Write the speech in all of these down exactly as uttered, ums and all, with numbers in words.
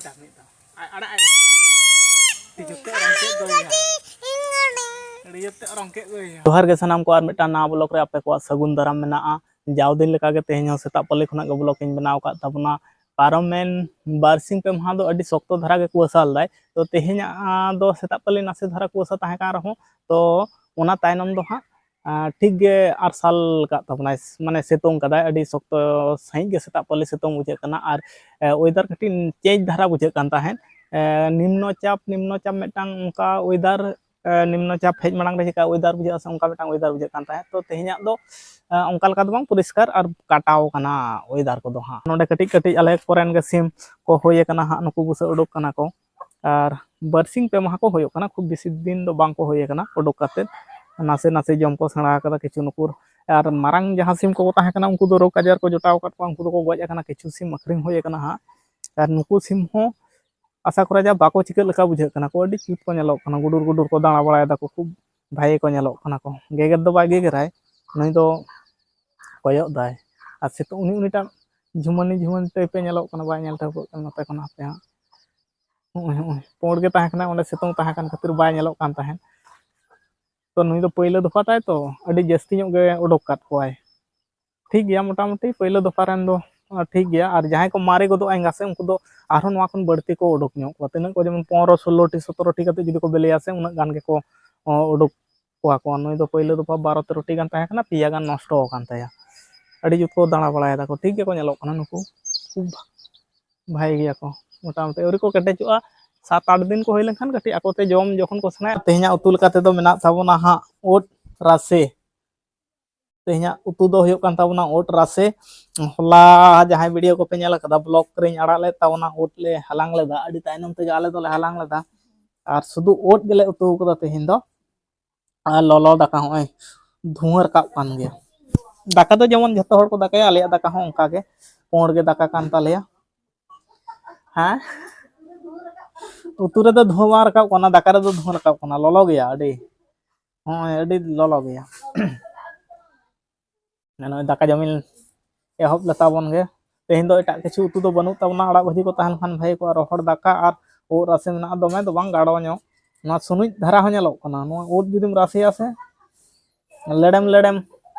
ᱟᱲᱟᱜ ᱟᱭ᱾ ᱛᱤᱡᱩ ᱛᱮ ᱚᱨᱚᱝ ᱠᱮᱫ ᱫᱚᱭ ᱭᱟ᱾ ᱟᱹᱰᱤ ᱡᱳᱨ ᱛᱮ ᱚᱨᱚᱝ ᱠᱮᱫ ᱫᱚᱭ ᱭᱟ᱾ ᱡᱚᱦᱟᱨ ᱜᱮ ᱥᱟᱱᱟᱢ ᱠᱚ, ᱟᱨ ᱢᱤᱫᱴᱟᱝ ᱱᱟᱣᱟ ᱵᱞᱚᱜ ᱨᱮ ᱟᱯᱮ ᱠᱚᱣᱟᱜ ᱥᱟᱹᱜᱩᱱ ᱫᱟᱨᱟᱢ ᱢᱮᱱᱟᱜᱼᱟ᱾ ᱡᱟᱣ ᱫᱤᱱ ᱞᱮᱠᱟᱜᱮ ᱛᱮᱦᱮᱧ ᱦᱚᱸ ᱥᱮᱛᱟᱜ ᱯᱟᱹᱞᱤ ᱠᱷᱚᱱᱟᱜ ᱜᱮ ᱵᱞᱚᱜ ᱤᱧ ᱵᱮᱱᱟᱣ ᱟᱠᱟᱫ ᱛᱟᱵᱚᱱᱟ᱾ ᱯᱟᱨᱚᱢᱮᱱ ᱵᱟᱨᱥᱤᱧ ᱯᱮ ᱢᱟᱦᱟ ᱫᱚ ᱟᱹᱰᱤ ᱥᱚᱠᱛᱚ ᱫᱷᱟᱨᱟ ᱜᱮ ᱠᱩᱣᱟᱹᱥᱟ ᱞᱮᱫᱟᱭ᱾ ᱛᱚ ᱛᱮᱦᱮᱧᱟᱜ, ᱟᱸ, ᱫᱚ ᱥᱮᱛᱟᱜ ᱯᱟᱹᱞᱤ ᱱᱟᱥᱮ ᱫᱷᱟᱨᱟ ᱠᱩᱣᱟᱹᱥᱟ ᱛᱟᱦᱮᱸ ᱠᱟᱱ ᱨᱮᱦᱚᱸ, ᱛᱚ ᱚᱱᱟ ᱛᱟᱭᱱᱚᱢ ᱫᱚ ᱦᱟᱸᱜ, ᱟᱸ, ᱴᱷᱤᱠ ᱜᱮ ᱟᱨᱥᱟᱞ ᱠᱟᱜ ᱛᱟᱵᱚᱱᱟᱭ, ᱢᱟᱱᱮ ᱥᱤᱛᱩᱝ ᱠᱟᱫᱟᱭ, ᱟᱹᱰᱤ ᱥᱚᱠᱛᱚ ᱥᱟᱺᱦᱤᱡ ᱜᱮ ᱥᱮᱛᱟᱜ ᱯᱟᱹᱞᱤ ᱥᱤᱛᱩᱝ ᱵᱩᱡᱷᱟᱹᱜ ᱠᱟᱱᱟ᱾ ᱟᱨ, ᱮ, ᱚᱭᱮᱫᱟᱨ ᱠᱟᱹᱴᱤᱡ ᱪᱮᱧᱡᱽ ᱫᱷᱟᱨᱟ ᱵᱩᱡᱷᱟᱹᱜ ᱠᱟᱱ ᱛᱟᱦᱮᱸᱫ᱾ ᱮ, ᱱᱤᱢᱱᱚ ᱪᱟᱯ, ᱱᱤᱢᱱᱚ ᱪᱟᱯ ᱢᱤᱫᱴᱟᱝ ᱚᱱᱠᱟ ᱚᱭᱮᱫᱟᱨ, ᱮ, ᱱᱤᱢᱱᱚ ᱪᱟᱯ ᱦᱮᱡ ᱢᱟᱲᱟᱝ ᱨᱮ ᱪᱮᱠᱟ ᱚᱭᱮᱫᱟᱨ ᱵᱩᱡᱷᱟᱹᱜᱼᱟ ᱥᱮ ᱚᱱᱠᱟ ᱢᱤᱫᱴᱟᱝ ᱚᱭᱮᱫᱟᱨ ᱵᱩᱡᱷᱟᱹᱜ ᱠᱟᱱ ᱛᱟᱦᱮᱸᱫ᱾ ᱛᱚ ᱛᱮᱦᱮᱧᱟᱜ ᱫᱚ, ᱮ, ᱚᱱᱠᱟ ᱞᱮᱠᱟ ᱫᱚ ᱵᱟᱝ, ᱯᱚᱨᱤᱥᱠᱟᱨ ᱟᱨ ᱠᱟᱴᱟᱣ ᱠᱟᱱᱟ ᱚᱭᱮᱫᱟᱨ ᱠᱚᱫᱚ ᱦᱟᱸᱜ᱾ ᱱᱚᱰᱮ ᱠᱟᱹᱴᱤᱡ ᱠᱟᱹᱴᱤᱡ ᱟᱞᱮ ᱠᱚᱨᱮᱱ ᱜᱮ ᱥᱤᱢ ᱠᱚ ᱦᱩᱭ ᱟᱠᱟᱱᱟ ᱦᱟᱸᱜ, ᱱᱩᱠᱩ ᱵᱩᱥᱟᱹᱜ ᱩᱰᱩᱠ ᱠᱟᱱᱟ ᱠᱚ᱾ ᱟᱨ ᱵᱟᱨᱥᱤᱧ ᱯᱮ ᱢᱟᱦᱟ ᱠᱚ ᱦᱩᱭᱩᱜ ᱠᱟᱱᱟ, ᱠᱷᱩᱵ ᱵᱮᱥᱤ ᱫᱤᱱ ᱫᱚ ᱵᱟᱝ ᱠᱚ ᱦᱩᱭ ᱟᱠᱟᱱᱟ ᱩᱰᱩᱠ ᱠᱟᱛᱮᱫ᱾ ᱱᱟᱥᱮ ᱱᱟᱥᱮ ᱡᱚᱢ ᱠᱚ ᱥᱮᱬᱟ ᱟᱠᱟᱫᱟ ᱠᱤᱪᱷᱩ ᱱᱩᱠᱩᱨ᱾ ᱟᱨ ᱢᱟᱨᱟᱝ ᱡᱟᱦᱟᱸ ᱥᱤᱢ ᱠᱚᱠᱚ ᱛᱟᱦᱮᱸ ᱠᱟᱱᱟ, ᱩᱱᱠᱩ ᱫᱚ ᱨᱳᱜᱽ ᱟᱡᱟᱨ ᱠᱚ ᱡᱚᱴᱟᱣ ᱟᱠᱟᱫ ᱠᱚᱣᱟ, ᱩᱱᱠᱩ ᱫᱚᱠᱚ ᱜᱚᱡ ᱟᱠᱟᱱᱟ, ᱠᱤᱪᱷᱩ ᱥᱤᱢ ᱟᱹᱠᱷᱨᱤᱧ ᱦᱩᱭ ᱟᱠᱟᱱᱟ ᱦᱟᱸᱜ᱾ ᱟᱨ ᱱᱩᱠᱩ ᱥᱤᱢ ᱦᱚᱸ ᱟᱥᱟ ᱠᱚᱨᱟ ᱡᱟ ᱵᱟᱠᱚ ᱪᱤᱠᱟᱹᱜ ᱞᱮᱠᱟ ᱵᱩᱡᱷᱟᱹᱜ ᱠᱟᱱᱟ ᱠᱚ, ᱟᱹᱰᱤ ᱠᱤᱭᱩᱴ ᱠᱚ ᱧᱮᱞᱚᱜ ᱠᱟᱱᱟ, ᱜᱩᱰᱩᱨ ᱜᱩᱰᱩᱨ ᱠᱚ ᱫᱟᱬᱟ ᱵᱟᱲᱟᱭ ᱫᱟᱠᱚ, ᱠᱷᱩᱵ ᱵᱷᱟᱜᱮ ᱠᱚ ᱧᱮᱞᱚᱜ ᱠᱟᱱᱟ ᱠᱚ᱾ ᱜᱮᱜᱮᱨ ᱫᱚ ᱵᱟᱭ ᱜᱮᱜᱮᱨᱟᱭ, ᱱᱩᱭ ᱫᱚ ᱠᱚᱭᱚᱜ ᱫᱟᱭ᱾ ᱟᱨ ᱥᱤᱛᱩᱝ, ᱩᱱᱤ ᱩᱱᱤᱴᱟᱜ ᱡᱷᱩᱢᱟᱹᱱᱤ ᱡᱷᱩᱢᱟᱹᱱᱤ ᱴᱟᱭᱤᱯ ᱮ ᱧᱮᱞᱚᱜ ᱠᱟᱱᱟ, ᱵᱟᱭ ᱧᱮᱞ ᱴᱷᱟᱹᱣᱠᱟᱹᱜ ᱠᱟᱱᱟ ᱱᱚᱛᱮ ᱠᱷᱚᱱ, ᱦᱟᱯᱮ ᱦᱟᱸᱜ᱾ ᱦᱚᱸᱜᱼᱚᱭ, ᱦᱚᱸᱜᱼᱚᱭ, ᱯᱩᱸᱰ ᱜᱮ ᱛᱟᱦᱮᱸ ᱠᱟᱱᱟ, ᱚᱸᱰᱮ ᱥᱤᱛᱩᱝ ᱛᱟᱦᱮᱸ ᱠᱟᱱ ᱠᱷᱟᱹᱛᱤᱨ ᱵᱟᱭ ᱧᱮᱞᱚᱜ ᱠᱟᱱ ᱛᱟᱦᱮᱸᱫ᱾ ᱛᱚ ᱱᱩᱭ ᱫᱚ ᱯᱳᱭᱞᱳ ᱫᱚᱯᱷᱟ ᱛᱟᱭ ᱛᱚ, ᱟᱹᱰᱤ ᱡᱟᱹᱥᱛᱤ ᱧᱚᱜ ᱜᱮ ᱩᱰᱩᱠ ᱠᱟᱫ ᱠᱚᱣᱟᱭ᱾ ᱴᱷᱤᱠ ᱜᱮᱭᱟ, ᱢᱚᱴᱟᱢᱩᱴᱤ ᱯᱳᱭᱞᱳ ᱫᱚᱯᱷᱟ ᱨᱮᱱ ᱫᱚ, ᱟᱸ, ᱴᱷᱤᱠ ᱜᱮᱭᱟ᱾ ᱟᱨ ᱡᱟᱦᱟᱸᱭ ᱠᱚ ᱢᱟᱨᱮ ᱜᱚᱫᱚᱜᱼᱟ ᱮᱸᱜᱟ ᱥᱮ, ᱩᱱᱠᱩ ᱫᱚ ᱟᱨᱦᱚᱸ ᱱᱚᱣᱟ ᱠᱷᱚᱱ ᱵᱟᱹᱲᱛᱤ ᱠᱚ ᱩᱰᱩᱠ ᱧᱚᱜ ᱠᱚᱣᱟ᱾ ᱛᱤᱱᱟᱹᱜ ᱠᱚ ᱡᱮᱢᱚᱱ ᱯᱚᱱᱨᱚ, ᱥᱳᱞᱳ ᱴᱤ, ᱥᱚᱛᱨᱚ ᱴᱤ ᱠᱟᱛᱮ ᱡᱩᱫᱤ ᱠᱚ ᱵᱮᱞᱮᱭᱟ ᱥᱮ, ᱩᱱᱟᱹᱜ ᱜᱟᱱ ᱜᱮᱠᱚ, ᱚ, ᱩᱰᱩᱠ ᱠᱚᱣᱟ ᱠᱚ᱾ ᱱᱩᱭ ᱫᱚ ᱯᱳᱭᱞᱳ ᱫᱚᱯᱷᱟ ᱵᱟᱨᱚ ᱛᱮᱨᱚ ᱴᱤ ᱜᱟᱱ ᱛᱟᱦᱮᱸ ᱠᱟᱱᱟ, ᱯᱮᱭᱟ ᱜᱟᱱ ᱱᱚᱥᱴᱚ ᱟᱠᱟᱱ ᱛᱟᱭᱟ᱾ ᱟᱹᱰᱤ ᱡᱩᱛ ᱠᱚ ᱫᱟᱬᱟ ᱵᱟᱲᱟᱭ ᱫᱟᱠᱚ, ᱴᱷᱤᱠ ᱜᱮᱠᱚ ᱧᱮᱞᱚᱜ ᱠᱟᱱᱟ ᱱᱩᱠᱩ, ᱠᱷᱩᱵ ᱵᱷᱟ-, ᱵᱷᱟᱜᱮ ᱜᱮᱭᱟ ᱠᱚ᱾ ᱢᱚᱴᱟᱢᱩᱴᱤ ᱟᱹᱣᱨᱤ ᱠᱚ ᱠᱮᱴᱮᱡᱚᱜᱼᱟ, ᱥᱟᱛ ᱟᱴ ᱫᱤᱱ ᱠᱚ ᱦᱩᱭ ᱞᱮᱱᱠᱷᱟᱱ ᱠᱟᱹᱴᱤᱡ ᱟᱠᱚᱛᱮ ᱡᱚᱢ ᱡᱚᱠᱷᱚᱱ ᱠᱚ ᱥᱮᱬᱟᱭᱟ᱾ ᱛᱮᱦᱮᱧᱟᱜ ᱩᱛᱩ ᱞᱮᱠᱟ ᱛᱮᱫᱚ ᱢᱮᱱᱟᱜ ᱛᱟᱵᱚᱱᱟ ᱦᱟᱸᱜ ᱳᱫ ᱨᱟᱥᱮ᱾ ᱛᱮᱦᱮᱧᱟᱜ ᱩᱛᱩ ᱫᱚ ᱦᱩᱭᱩᱜ ᱠᱟᱱ ᱛᱟᱵᱚᱱᱟ ᱳᱫ ᱨᱟᱥᱮ᱾ ᱦᱚᱞᱟ ᱡᱟᱦᱟᱸᱭ ᱵᱷᱤᱰᱤᱭᱳ ᱠᱚᱯᱮ ᱧᱮᱞ ᱟᱠᱟᱫᱟ, ᱵᱞᱚᱜ ᱨᱮᱧ ᱟᱲᱟᱜ ᱞᱮᱫ ᱛᱟᱵᱚᱱᱟ, ᱳᱫ ᱞᱮ ᱦᱟᱞᱟᱝ ᱞᱮᱫᱟ, ᱟᱹᱰᱤ ᱛᱟᱭᱱᱚᱢ ᱛᱮᱜᱮ ᱟᱞᱮ ᱫᱚᱞᱮ ᱦᱟᱞᱟᱝ ᱞᱮᱫᱟ᱾ ᱟᱨ ᱥᱩᱫᱷᱩ ᱳᱫ ᱜᱮᱞᱮ ᱩᱛᱩ ᱠᱟᱫᱟ ᱛᱮᱦᱮᱧ ᱫᱚ᱾ ᱟᱨ ᱞᱚᱞᱚ ᱫᱟᱠᱟ ᱦᱚᱸᱜᱼᱚᱭ ᱫᱷᱩᱶᱟᱹ ᱨᱟᱠᱟᱵ ᱠᱟᱱ ᱜᱮᱭᱟ᱾ ᱫᱟᱠᱟ ᱫᱚ ᱡᱮᱢᱚᱱ ᱡᱷᱚᱛᱚ ᱦᱚᱲ ᱠᱚ ᱫᱟᱠᱟᱭᱟ, ᱟᱞᱮᱭᱟᱜ ᱫᱟᱠᱟ ᱦᱚᱸ ᱚᱱᱠᱟ ᱜᱮ ᱯᱩᱸᱲ ᱜᱮ ᱫᱟᱠᱟ ᱠᱟᱱ ᱛᱟᱞᱮᱭᱟ᱾ ᱦᱮᱸ, ᱩᱛᱩ ᱨᱮᱫᱚ ᱫᱷᱩᱶᱟᱹ ᱵᱟᱝ ᱨᱟᱠᱟᱵ ᱠᱟᱱᱟ, ᱫᱟᱠᱟ ᱨᱮᱫᱚ ᱫᱷᱩᱶᱟᱹ ᱨᱟᱠᱟᱵ ᱠᱟᱱᱟ, ᱞᱚᱞᱚ ᱜᱮᱭᱟ ᱟᱹᱰᱤ᱾ ᱦᱚᱸᱜᱼᱚᱭ ᱟᱹᱰᱤ ᱞᱚᱞᱚ ᱜᱮᱭᱟ᱾ ᱱᱚᱜᱼᱚᱭ ᱫᱟᱠᱟ ᱡᱚᱢᱤᱧ ᱮᱦᱚᱵ ᱞᱮ ᱛᱟᱵᱚᱱ ᱜᱮ᱾ ᱛᱮᱦᱮᱧ ᱫᱚ ᱮᱴᱟᱜ ᱠᱤᱪᱷᱩ ᱩᱛᱩ ᱫᱚ ᱵᱟᱹᱱᱩᱜ ᱛᱟᱵᱚᱱᱟ, ᱟᱲᱟᱜ ᱵᱷᱟᱹᱡᱤ ᱠᱚ ᱛᱟᱦᱮᱸ ᱞᱮᱱᱠᱷᱟᱱ ᱵᱷᱟᱹᱜᱤ ᱠᱚᱜᱼᱟ᱾ ᱨᱚᱦᱚᱲ ᱫᱟᱠᱟ ᱟᱨ ᱩᱫ ᱨᱟᱥᱮ ᱢᱮᱱᱟᱜᱼᱟ, ᱫᱚᱢᱮ ᱫᱚ ᱵᱟᱝ, ᱜᱟᱲᱚ ᱧᱚᱜ᱾ ᱱᱚᱣᱟ ᱥᱩᱱᱩᱡ ᱫᱷᱟᱨᱟ ᱦᱚᱸ ᱧᱮᱞᱚᱜ ᱠᱟᱱᱟ᱾ ᱱᱚᱣᱟ ᱩᱫ ᱡᱩᱫᱤᱢ ᱨᱟᱥᱮᱭᱟ ᱥᱮ, ᱞᱮᱲᱮᱢ ᱞᱮᱲᱮᱢ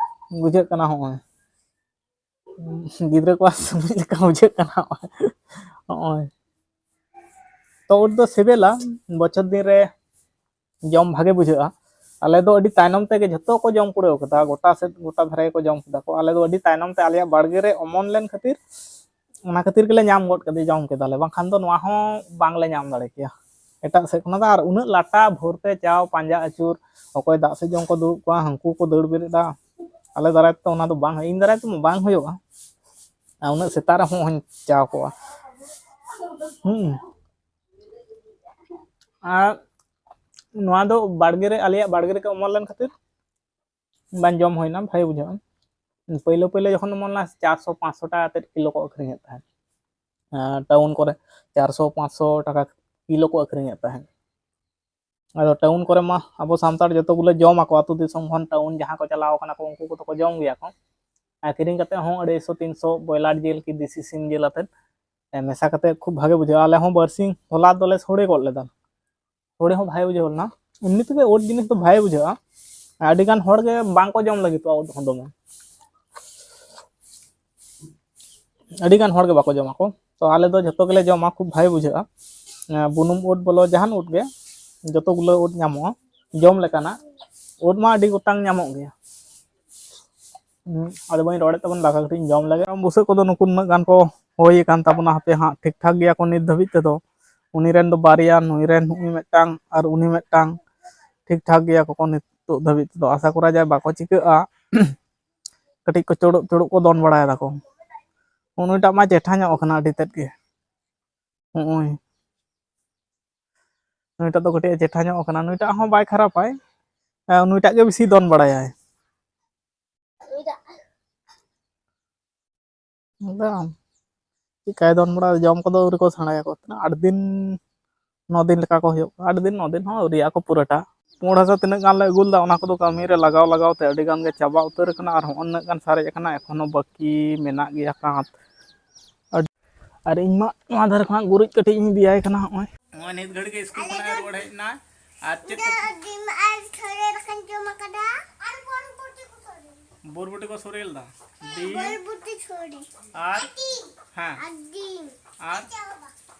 ᱵᱩᱡᱷᱟᱹᱜ ᱠᱟᱱᱟ᱾ ᱦᱚᱸᱜᱼᱚᱭ ᱜᱤᱫᱽᱨᱟᱹ ᱠᱚᱣᱟᱜ ᱥᱩᱱᱩᱡ ᱞᱮᱠᱟ ᱵᱩᱡᱷᱟᱹᱜ ᱠᱟᱱᱟ᱾ ᱦᱚᱸᱜᱼᱚᱭ, ᱦᱚᱸᱜᱼᱚᱭ᱾ ᱛᱚ ᱩᱫ ᱫᱚ ᱥᱤᱵᱤᱞᱟ, ᱵᱚᱪᱷᱚᱨ ᱫᱤᱱ ᱨᱮ ᱡᱚᱢ ᱵᱷᱟᱜᱮ ᱵᱩᱡᱷᱟᱹᱜᱼᱟ᱾ ᱟᱞᱮ ᱫᱚ ᱟᱹᱰᱤ ᱛᱟᱭᱱᱚᱢ ᱛᱮᱜᱮ ᱡᱷᱚᱛᱚ ᱠᱚ ᱡᱚᱢ ᱠᱩᱲᱟᱹᱣ ᱠᱟᱫᱟ, ᱜᱚᱴᱟ ᱥᱮᱫ, ᱜᱚᱴᱟ ᱫᱷᱟᱨᱮ ᱜᱮᱠᱚ ᱡᱚᱢ ᱠᱮᱫᱟ ᱠᱚ᱾ ᱟᱞᱮ ᱫᱚ ᱟᱹᱰᱤ ᱛᱟᱭᱱᱚᱢ ᱛᱮ ᱟᱞᱮᱭᱟᱜ ᱵᱟᱲᱜᱮ ᱨᱮ ᱚᱢᱚᱱ ᱞᱮᱱ ᱠᱷᱟᱹᱛᱤᱨ, ᱚᱱᱟ ᱠᱷᱟᱹᱛᱤᱨ ᱜᱮᱞᱮ ᱧᱟᱢ ᱜᱚᱫ ᱠᱮᱫᱟ, ᱡᱚᱢ ᱠᱮᱫᱟᱞᱮ, ᱵᱟᱝᱠᱷᱟᱱ ᱫᱚ ᱱᱚᱣᱟ ᱦᱚᱸ ᱵᱟᱝᱞᱮ ᱧᱟᱢ ᱫᱟᱲᱮ ᱠᱮᱭᱟ ᱮᱴᱟᱜ ᱥᱮᱫ ᱠᱷᱚᱱᱟᱜ ᱫᱚ᱾ ᱟᱨ ᱩᱱᱟᱹᱜ ᱞᱟᱴᱟ ᱵᱷᱳᱨ ᱛᱮ ᱪᱟᱣ ᱯᱟᱸᱡᱟ ᱟᱹᱪᱩᱨ, ᱚᱠᱚᱭ ᱫᱟᱜ ᱥᱮᱫ ᱡᱚᱝ ᱠᱚ ᱫᱩᱲᱩᱵ ᱠᱚᱣᱟ, ᱦᱟᱹᱱᱠᱩ ᱠᱚ ᱫᱟᱹᱲ ᱵᱮᱨᱮᱫᱟ, ᱟᱞᱮ ᱫᱟᱨᱟᱭ ᱛᱮ ᱚᱱᱟ ᱫᱚ ᱵᱟᱝ, ᱤᱧ ᱫᱟᱨᱟᱭ ᱛᱮᱢᱟ ᱵᱟᱝ ᱦᱩᱭᱩᱜᱼᱟ᱾ ᱟᱨ ᱩᱱᱟᱹᱜ ᱥᱮᱛᱟᱜ ᱨᱮᱦᱚᱸ ᱦᱚᱸᱧ ᱪᱟᱣ ᱠᱚᱜᱼᱟ᱾ ᱦᱩᱸ᱾ ᱟᱨ ᱱᱚᱣᱟ ᱫᱚ ᱵᱟᱲᱜᱮ ᱨᱮ, ᱟᱞᱮᱭᱟᱜ ᱵᱟᱲᱜᱮ ᱨᱮᱜᱮ ᱚᱢᱚᱱ ᱞᱮᱱ ᱠᱷᱟᱹᱛᱤᱨ ᱵᱟᱝ ᱡᱚᱢ ᱦᱩᱭᱱᱟ, ᱵᱷᱟᱜᱮ ᱵᱩᱡᱷᱟᱹᱜᱼᱟ᱾ ᱯᱟᱹᱭᱞᱟᱹ ᱯᱟᱹᱭᱞᱟᱹ ᱡᱚᱠᱷᱚᱱ ᱚᱢᱚᱱ ᱞᱮᱱᱟ, ᱪᱟᱨᱥᱚ ᱯᱟᱸᱪᱥᱚ ᱴᱟᱠᱟ ᱠᱟᱛᱮᱫ ᱠᱤᱞᱳ ᱠᱚ ᱟᱹᱠᱷᱨᱤᱧᱮᱫ ᱛᱟᱦᱮᱸᱫ᱾ ᱟᱨ ᱴᱟᱣᱩᱱ ᱠᱚᱨᱮ ᱪᱟᱨᱥᱚ ᱯᱟᱸᱪᱥᱚ ᱴᱟᱠᱟ ᱠᱤᱞᱳ ᱠᱚ ᱟᱹᱠᱷᱨᱤᱧᱮᱫ ᱛᱟᱦᱮᱸᱫ᱾ ᱟᱫᱚ ᱴᱟᱣᱩᱱ ᱠᱚᱨᱮ ᱢᱟ ᱟᱵᱚ ᱥᱟᱱᱛᱟᱲ ᱡᱚᱛᱚ ᱜᱩᱞᱟᱹ ᱡᱚᱢ ᱟᱠᱚ, ᱟᱹᱛᱩ ᱫᱤᱥᱚᱢ ᱠᱷᱚᱱ ᱴᱟᱣᱩᱱ ᱡᱟᱦᱟᱸ ᱠᱚ ᱪᱟᱞᱟᱣ ᱠᱟᱱᱟ ᱠᱚ, ᱩᱱᱠᱩ ᱠᱚᱫᱚ ᱠᱚ ᱡᱚᱢ ᱜᱮᱭᱟ ᱠᱚ᱾ ᱟᱨ ᱠᱤᱨᱤᱧ ᱠᱟᱛᱮ ᱦᱚᱸ ᱟᱹᱲᱟᱹᱭᱥᱚ ᱛᱤᱱᱥᱚ ᱵᱚᱭᱞᱟᱨ ᱡᱤᱞ ᱠᱤ ᱫᱮᱥᱤ ᱥᱤᱢ ᱡᱤᱞ ᱟᱛᱮᱫ, ᱮ, ᱢᱮᱥᱟ ᱠᱟᱛᱮ ᱠᱷᱩᱵ ᱵᱷᱟᱜᱮ ᱵᱩᱡᱷᱟᱹᱜᱼᱟ᱾ ᱟᱞᱮ ᱦᱚᱸ ᱵᱟᱨᱥᱤᱧ ᱦᱚᱞᱟ ᱫᱚᱞᱮ ᱥᱳᱲᱮ ᱜᱚᱫ ᱞᱮᱫᱟ, ᱥᱳᱲᱮ ᱦᱚᱸ ᱵᱷᱟᱜᱮ ᱵᱩᱡᱷᱟᱹᱣ ᱞᱮᱱᱟ᱾ ᱮᱢᱱᱤ ᱛᱮᱜᱮ ᱳᱫ ᱡᱤᱱᱤᱥ ᱫᱚ ᱵᱷᱟᱜᱮ ᱵᱩᱡᱷᱟᱹᱜᱼᱟ᱾ ᱟᱹᱰᱤ ᱜᱟᱱ ᱦᱚᱲ ᱜᱮ ᱵᱟᱝ ᱠᱚ ᱡᱚᱢ ᱞᱟᱹᱜᱤᱫᱚᱜᱼᱟ ᱳᱫ ᱦᱚᱸ ᱫᱚᱢᱮ᱾ ᱟᱹᱰᱤ ᱜᱟᱱ ᱦᱚᱲ ᱜᱮ ᱵᱟᱠᱚ ᱡᱚᱢᱟ ᱠᱚ᱾ ᱛᱚ ᱟᱞᱮ ᱫᱚ ᱡᱷᱚᱛᱚ ᱜᱮᱞᱮ ᱡᱚᱢᱟ, ᱠᱷᱩᱵ ᱵᱷᱟᱜᱮ ᱵᱩᱡᱷᱟᱹᱜᱼᱟ᱾ ᱮᱸ, ᱵᱩᱱᱩᱢ ᱳᱫ ᱵᱚᱞᱚ, ᱡᱟᱦᱟᱱ ᱳᱫ ᱜᱮ, ᱡᱚᱛᱚ ᱜᱩᱞᱟᱹ ᱳᱫ ᱧᱟᱢᱚᱜᱼᱟ ᱡᱚᱢ ᱞᱮᱠᱟᱱᱟᱜ᱾ ᱳᱫ ᱢᱟ ᱟᱹᱰᱤ ᱜᱚᱴᱟᱝ ᱧᱟᱢᱚᱜ ᱜᱮᱭᱟ᱾ ᱦᱩᱸ, ᱟᱫᱚ ᱵᱟᱹᱧ ᱨᱚᱲᱮᱫ ᱛᱟᱵᱚᱱ, ᱫᱟᱠᱟ ᱠᱟᱹᱴᱤᱡ ᱤᱧ ᱡᱚᱢ ᱞᱮᱜᱮ᱾ ᱵᱩᱥᱟᱹᱜ ᱠᱚᱫᱚ ᱱᱩᱠᱩ ᱱᱩᱱᱟᱹᱜ ᱜᱟᱱ ᱠᱚ ᱦᱩᱭ ᱟᱠᱟᱱ ᱛᱟᱵᱚᱱᱟ, ᱦᱟᱯᱮ ᱦᱟᱸᱜ ᱴᱷᱤᱠ ᱴᱷᱟᱠ ᱜᱮᱭᱟ ᱠᱚ ᱱᱤᱛ ᱫᱷᱟᱹᱵᱤᱡ ᱛᱮᱫᱚ᱾ ᱩᱱᱤ ᱨᱮᱱ ᱫᱚ ᱵᱟᱨᱭᱟ, ᱱᱩᱭ ᱨᱮᱱ ᱱᱩᱭ ᱢᱤᱫᱴᱟᱝ ᱟᱨ ᱩᱱᱤ ᱢᱤᱫᱴᱟᱝ, ᱴᱷᱤᱠ ᱴᱷᱟᱠ ᱜᱮᱭᱟ ᱠᱚ ᱱᱤᱛᱚᱜ ᱫᱷᱟᱹᱵᱤᱡ ᱛᱮᱫᱚ᱾ ᱟᱥᱟ ᱠᱚᱨᱟ ᱡᱟᱭ ᱵᱟᱠᱚ ᱪᱤᱠᱟᱹᱜᱼᱟ᱾ ᱠᱟᱹᱴᱤᱡ ᱠᱚ ᱪᱩᱲᱩᱵ ᱪᱩᱲᱩᱵ ᱠᱚ ᱫᱚᱱ ᱵᱟᱲᱟᱭ ᱫᱟᱠᱚ᱾ ᱱᱩᱭᱴᱟᱜ ᱢᱟ ᱪᱮᱴᱷᱟ ᱧᱚᱜ ᱟᱠᱟᱱᱟ ᱟᱹᱰᱤ ᱛᱮᱫ ᱜᱮ᱾ ᱦᱚᱸᱜᱼᱚᱭ᱾ ᱱᱩᱭᱴᱟᱜ ᱫᱚ ᱠᱟᱹᱴᱤᱡ ᱮ ᱪᱮᱴᱷᱟ ᱧᱚᱜ ᱟᱠᱟᱱᱟ᱾ ᱱᱩᱭᱴᱟᱜ ᱦᱚᱸ ᱵᱟᱭ ᱠᱷᱟᱨᱟᱯᱟᱭ᱾ ᱦᱮᱸ, ᱱᱩᱭᱴᱟᱜ ᱜᱮ ᱵᱮᱥᱤ ᱫᱚᱱ ᱵᱟᱲᱟᱭᱟᱭ᱾ ᱟᱫᱚ ᱪᱮᱫᱠᱟᱭ ᱫᱚᱱ ᱵᱟᱲᱟᱭᱟ, ᱡᱚᱢ ᱠᱚᱫᱚ ᱟᱹᱣᱨᱤ ᱠᱚ ᱥᱮᱬᱟᱭᱟᱠᱚ᱾ ᱛᱤᱱᱟᱹᱜ ᱟᱴ ᱫᱤᱱ, ᱱᱚ ᱫᱤᱱ ᱞᱮᱠᱟ ᱠᱚ ᱦᱩᱭᱩᱜ ᱠᱟᱱᱟ᱾ ᱟᱴ ᱫᱤᱱ, ᱱᱚ ᱫᱤᱱ ᱦᱚᱸ ᱟᱹᱣᱨᱤᱭᱟᱜᱼᱟ ᱠᱚ ᱯᱩᱨᱟᱹᱴᱟ᱾ ᱯᱩᱸᱰ ᱦᱟᱥᱟ ᱛᱤᱱᱟᱹᱜ ᱜᱟᱱ ᱞᱮ ᱟᱹᱜᱩ ᱞᱮᱫᱟ, ᱚᱱᱟ ᱠᱚᱫᱚ ᱠᱟᱹᱢᱤ ᱨᱮ ᱞᱟᱜᱟᱣ ᱞᱟᱜᱟᱣ ᱛᱮ ᱟᱹᱰᱤ ᱜᱟᱱ ᱜᱮ ᱪᱟᱵᱟ ᱩᱛᱟᱹᱨ ᱟᱠᱟᱱᱟ᱾ ᱟᱨ ᱦᱚᱸᱜᱼᱚ ᱱᱩᱱᱟᱹᱜ ᱜᱟᱱ ᱥᱟᱨᱮᱡ ᱟᱠᱟᱱᱟ, ᱮᱠᱷᱚᱱᱳ ᱵᱟᱹᱠᱤ ᱢᱮᱱᱟᱜ ᱜᱮᱭᱟ ᱠᱟᱸᱛ᱾ ᱟᱨ ᱤᱧ ᱢᱟ ᱱᱚᱣᱟ ᱫᱷᱟᱨᱮ ᱠᱷᱚᱱᱟᱜ ᱜᱩᱨᱤᱡ ᱠᱟᱹᱴᱤᱡ ᱤᱧ ᱤᱫᱤᱭᱟᱭ ᱠᱟᱱᱟ᱾ ᱱᱚᱜᱼᱚᱭ, ᱱᱚᱜᱼᱚᱭ ᱱᱤᱛ ᱜᱷᱟᱹᱲᱤᱡ ᱜᱮ ᱥᱠᱩᱞ ᱠᱷᱚᱱᱟᱜ ᱮ ᱨᱩᱣᱟᱹᱲ ᱦᱮᱡ ᱮᱱᱟ᱾ ᱟᱨ ᱪᱮᱫ ᱠᱚ ᱰᱤᱢ ᱟᱨ ᱥᱚᱲᱮ ᱫᱟᱠᱟᱧ ᱡᱚᱢ ᱟᱠᱟᱫᱟ᱾ ᱟᱨ ᱵᱚᱨᱵᱚᱴᱤ ᱠᱚ ᱥᱚᱲᱮ᱾ ᱵᱚᱨᱵᱚᱴᱤ ᱠᱚ ᱥᱚᱲᱮ ᱞᱮᱫᱟ᱾ ᱰᱤᱢ ᱵᱚᱨᱵᱚᱴᱤ ᱥᱚᱲᱮ᱾ ᱟᱨ ᱟᱨ ᱰᱤᱢ᱾ ᱦᱮᱸ᱾ ᱟᱨ ᱰᱤᱢ᱾ ᱟᱨ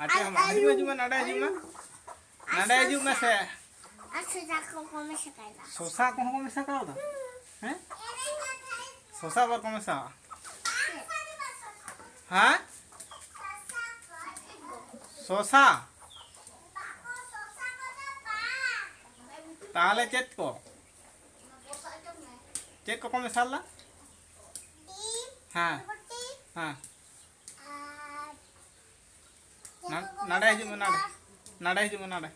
ᱟᱨ ᱪᱮᱫ ᱦᱚᱸ ᱵᱟᱝ᱾ ᱦᱤᱡᱩᱜ ᱢᱮ, ᱟᱹᱞᱩ᱾ ᱦᱤᱡᱩᱜ ᱢᱮ, ᱱᱚᱰᱮ ᱦᱤᱡᱩᱜ ᱢᱮ᱾ ᱟᱨ ᱱᱚᱰᱮ ᱦᱤᱡᱩᱜ ᱢᱮ ᱥᱮ᱾ ᱟᱨ ᱥᱚᱥᱟ ᱠᱚ ᱠᱚ ᱢᱮᱥᱟ ᱠᱟᱫᱟ᱾ ᱥᱚᱥᱟ ᱠᱚᱦᱚᱸ ᱠᱚ ᱢᱮᱥᱟ ᱠᱟᱣᱫᱟ? ᱦᱮᱸ? ᱥᱚᱥᱟ ᱟᱵᱟᱨ ᱠᱚ ᱢᱮᱥᱟ? ᱦᱮᱸ? ᱥᱚᱥᱟ? ᱛᱟᱦᱚᱞᱮ ᱪᱮᱫ ᱠᱚ? ᱪᱮᱫ ᱠᱚᱠᱚ ᱢᱮᱥᱟ ᱞᱮᱫᱟ? ᱦᱮᱸ᱾ ᱦᱮᱸ᱾ ᱱᱟ-, ᱱᱟᱰᱮ ᱦᱤᱡᱩᱜ ᱢᱮ, ᱱᱟᱰᱮ᱾ ᱱᱟᱰᱮ ᱦᱤᱡᱩᱜ ᱢᱮ, ᱱᱟᱰᱮ᱾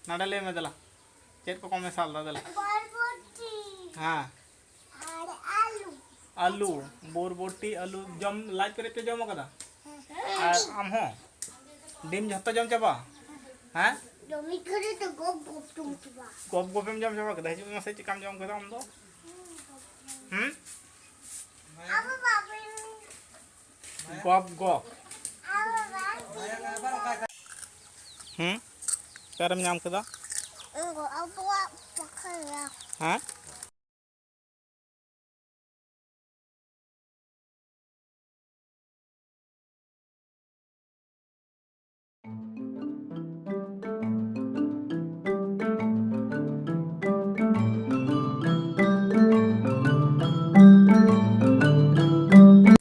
ᱱᱟᱰᱮ ᱞᱟᱹᱭ ᱢᱮ ᱫᱮᱞᱟ᱾ ᱪᱮᱫ ᱠᱚᱠᱚ ᱢᱮᱥᱟ ᱞᱮᱫᱟ ᱫᱮᱞᱟ? ᱵᱚᱨᱵᱚᱴᱤ᱾ ᱦᱮᱸ᱾ ᱟᱨ ᱟᱹᱞᱩ᱾ ᱟᱹᱞᱩ, ᱵᱚᱨᱵᱚᱴᱤ, ᱟᱹᱞᱩ ᱡᱚᱢ, ᱞᱟᱡ ᱯᱮᱨᱮᱡ ᱯᱮ ᱡᱚᱢ ᱟᱠᱟᱫᱟ? ᱦᱮᱸ᱾ ᱟᱨ ᱟᱢ ᱦᱚᱸ? ᱰᱤᱢ ᱡᱷᱚᱛᱚ ᱡᱚᱢ ᱪᱟᱵᱟ? ᱦᱮᱸ? ᱡᱚᱢᱤ ᱠᱚᱨᱮ ᱫᱚ ᱜᱚᱯ ᱜᱚᱯ ᱡᱚᱢ ᱪᱟᱵᱟ᱾ ᱜᱚᱯ ᱜᱚᱯᱮᱢ ᱡᱚᱢ ᱪᱟᱵᱟ ᱠᱮᱫᱟ? ᱦᱤᱡᱩᱜ ᱢᱮ ᱢᱟᱥᱮ, ᱪᱮᱠᱟᱢ ᱡᱚᱢ ᱠᱮᱫᱟ ᱟᱢ ᱫᱚ? ᱦᱩᱸ? ᱟᱵᱚ ᱵᱟᱵᱮᱱ ᱜᱚᱯ ᱜᱚᱯ᱾ ᱦᱩᱸ? ᱚᱠᱟᱨᱮᱢ ᱧᱟᱢ ᱠᱮᱫᱟ? ᱟᱵᱚᱣᱟᱜ ᱯᱩᱠᱷᱨᱤ ᱨᱮ᱾ ᱦᱮᱸ?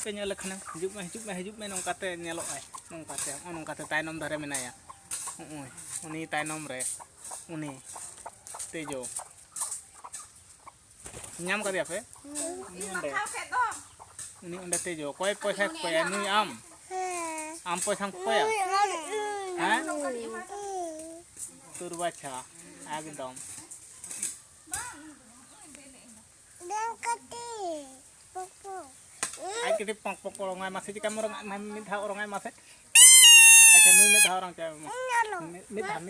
ᱯᱮ ᱧᱮᱞ ᱞᱮᱠᱷᱟᱱᱮᱢ, ᱦᱤᱡᱩᱜ ᱢᱮ, ᱦᱤᱡᱩᱜ ᱢᱮ, ᱦᱤᱡᱩᱜ ᱢᱮ, ᱱᱚᱝᱠᱟᱛᱮ ᱧᱮᱞᱚᱜ ᱟᱭ, ᱱᱚᱝᱠᱟᱛᱮ, ᱱᱚᱜᱼᱚ ᱱᱚᱝᱠᱟᱛᱮ ᱛᱟᱭᱱᱚᱢ ᱫᱷᱟᱨᱮ ᱢᱮᱱᱟᱭᱟ᱾ ᱱᱚᱜᱼᱚᱭ ᱩᱱᱤ ᱛᱟᱭᱱᱚᱢ ᱨᱮ, ᱩᱱᱤ ᱛᱮᱡᱳ᱾ ᱧᱟᱢ ᱠᱟᱫᱮᱭᱟ ᱯᱮ? ᱩᱱᱤ ᱚᱸᱰᱮ, ᱩᱱᱤ ᱚᱸᱰᱮ ᱛᱮᱡᱳ᱾ ᱚᱠᱚᱭ ᱯᱚᱭᱥᱟᱭ ᱠᱚᱭᱟ? ᱱᱩᱭ ᱟᱢ? ᱦᱮᱸ᱾ ᱟᱢ ᱯᱚᱭᱥᱟᱢ ᱠᱚᱭᱟ? ᱱᱩᱭ ᱟᱨ ᱤᱧ᱾ ᱦᱮᱸ? ᱦᱮᱸ᱾ ᱛᱩᱨᱵᱟᱪᱷᱟ, ᱮᱠᱫᱚᱢ᱾ ᱵᱟᱝ ᱠᱟᱹᱴᱤᱡ, ᱯᱚᱠᱚ᱾ ᱟᱡ ᱠᱟᱹᱴᱤᱡ ᱯᱚᱠ ᱯᱚᱠ ᱚᱨᱚᱝᱟᱭ ᱢᱟᱥᱮ, ᱪᱮᱠᱟᱢ ᱚᱨᱚᱝᱟ? ᱢᱤᱫ ᱫᱷᱟᱣ ᱚᱨᱚᱝᱟᱭ ᱢᱟᱥᱮ᱾ ᱟᱪᱪᱷᱟ, ᱱᱩᱭ ᱢᱤᱫ ᱫᱷᱟᱣ ᱚᱨᱚᱝ ᱦᱚᱪᱚᱭ ᱢᱮ᱾ ᱧᱮᱞᱚ᱾ ᱢᱤᱫ, ᱢᱤᱫ ᱫᱷᱟᱣ, ᱢᱤᱫ